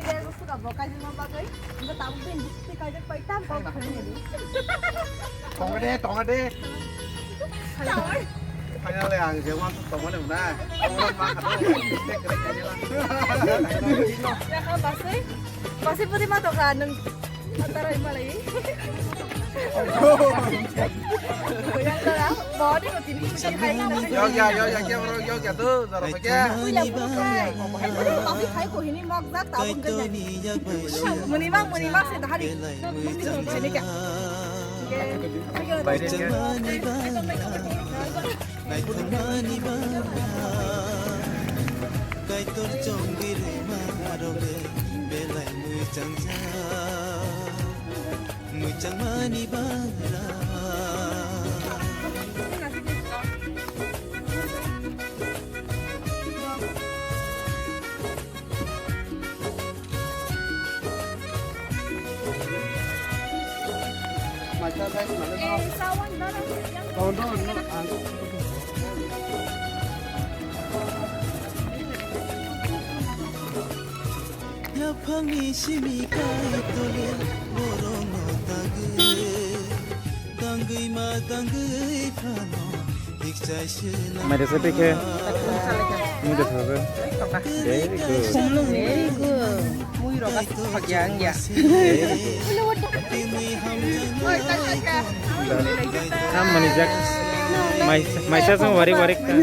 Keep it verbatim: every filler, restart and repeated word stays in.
Tei bo suka bo kaijak ma bagwi. Bo tabuk din bukti kaijak pai tam kok khani ni. Tonga de, tonga de. Finally ang je wan tonga de na. Tonga ma kha. Mistake kare kare la. Ya kha basai. Basai pudi ma to kha nung. Atarai malai. Yang kala, body ko tini ko hai na. Yogya, yogya, kya bro, yogya tu, zara pakai. Kuya bro kai. Hai bro, tapi hai ko hini mok jak tabuk gajai. Muni mang, muni mang se dahari. Muni mang se ne kya. Baire kya? Naithokmani bara, Kaitor chongwi rwma arobe belai mwchangja. Mwchangmani bara. Yaphangni simi kai tole borokno tagwi, tangwi ma tangwi phano. Mai resa bikhe. Mui de thogo. Very good. Very good. Mui roga phagya angya. Very good. Ham mani jak. Mai, mai sa song wari wari ka.